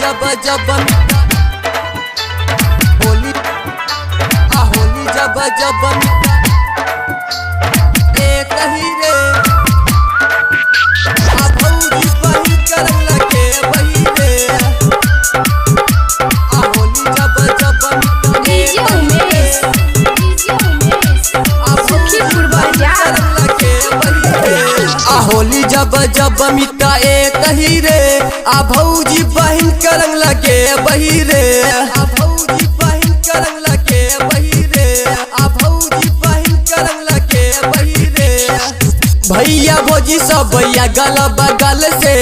जब जब होली आ होली जब जब एक ही रे आ भौजी बहिन करंग लगे बही रे आ होली जब जब डीजे उमेश, डीजे उमेश, सुखीपुर बाजार। आ होली जब जब मिता एक ही रे आ भौजी बहिन करंग लगे बही रे आ भौजी बहिन करंग लगे बही रे आ भौजी बहिन करंग लगे बही रे। भैया भौजी सब अगल बगल से,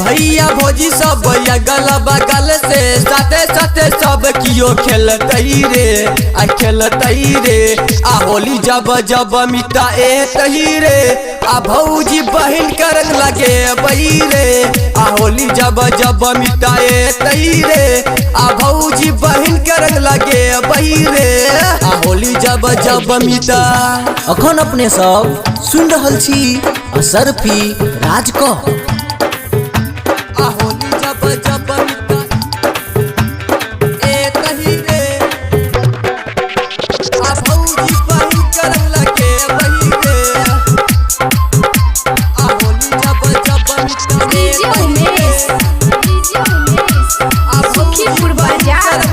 भैया भौजी सब अगल बगल से, साथे साथे सब कियो खेलतई रे आ खेलतई रे। आ होली जब जब मिता एतही रे आ भौजी बहिन करंग लगे बही रे। आ होली जब जब मिता एतही रे आ भौजी बहिन करंग लगे बही रे। आ होली जब जब मिता। अखन अपने सब सुन रहल छी असरफी राज क। आ होली जब जब मिता एतही रे आ भौजी बहिन करंग लगे बही रे। आ होली जब जब मिता डीजे उमेश, डीजे उमेश, सुखीपुर बाजार।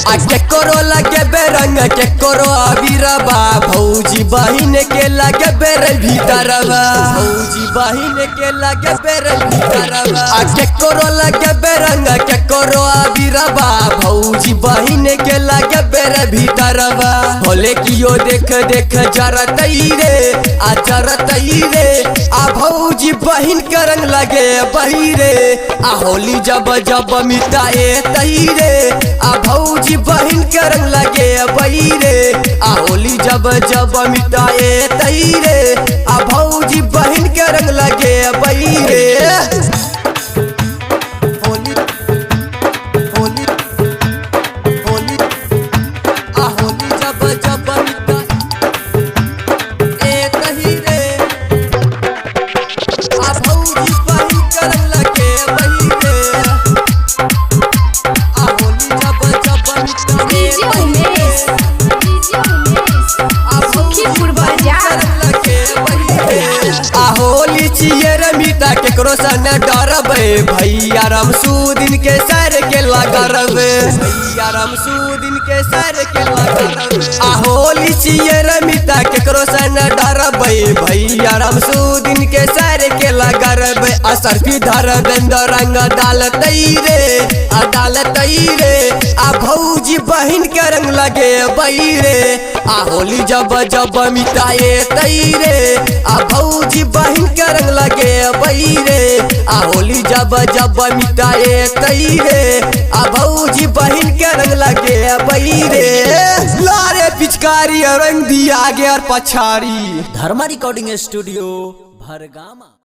आ केकरो लगे बेरंग केकरो अबीरबा भौजी बहिन के लगे बेर भीतरबा, भौजी बहिन के लगे बेर भीतरबा। आ केकरो लगे बेरंग केकरो अबीरबा भौजी बहिन के लगे बेर भीतरबा। भोले कियो देख देख जरतई रे आ जरतई रे आ भौजी बहिन करंग लगे बही रे। आ होली जब जब मिता एतही रे आ भौजी बहिन करंग लगे बही रे। आ होली जब जब मिता एतही रे आ भौजी बहिन करंग लगे बही रे। होली होली होली आ होली जब जब मिता एतही रे आ भौजी बहिन करंग लगे बही रे। आ होली जब जब मिता डीजे उमेश, डीजे उमेश, सुखीपुर बाजार। आ होली छिये रे मिता केकरो सन डरबे भैया रमसूदिन के सर के लगरबे, भैया रमसूदिन के सर के लगरबे। आ होली छिये रे मिता केकरो सन डरबे भैया रमसूदिन के सर के लगरबे। आ सरफी धरबेंद्र रंग डालतई रे आ डालतई रे आ भौजी बहिन के रंग लगे बही रे। आ होली जब जब मिता एतई रे आ भौजी बहिन के रंग लगे बही रे। आ होली जब जब मिता एतई रे आ भौजी बहिन के रंग लगे बही रे। लारे पिचकारी रंग दिया आगे और पछाड़ी। धर्मा रिकॉर्डिंग स्टूडियो भरगामा।